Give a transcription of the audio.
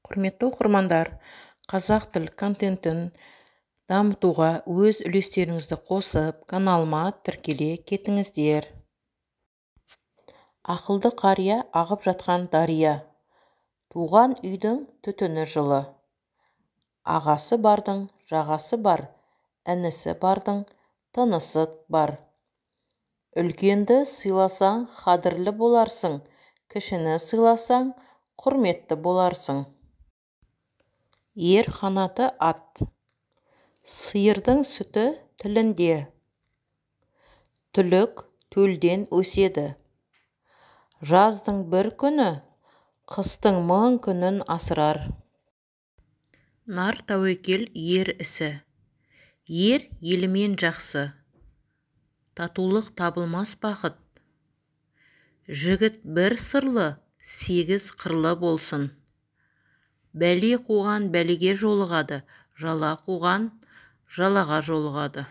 Құрметті оқырмандар, қазақ тіл контентін дамытуға өз үлестеріңізді қосып, каналыма тіркеле кетіңіздер. Ақылды қария ағып жатқан дария. Туған үйдің түтіні жылы. Ағасы бардың жағасы бар, інісі бардың тынысы бар. Үлкенді сыйласаң, қадірлі боларсың, кішіні сыйласаң, құрметті боларсың. Ер қанаты ат. Сиырдың сүті тілінде. Түлік төлден өседі. Жаздың бір күні қыстың мың күнін асырар. Нар тәуекел ер ісі. Ер елімен жақсы. Татулық табылмас бақыт. Жігіт бір сырлы, сегіз қырлы болсын. Бәле қуған бәлеге жолығады, жала қуған жалаға жолығады.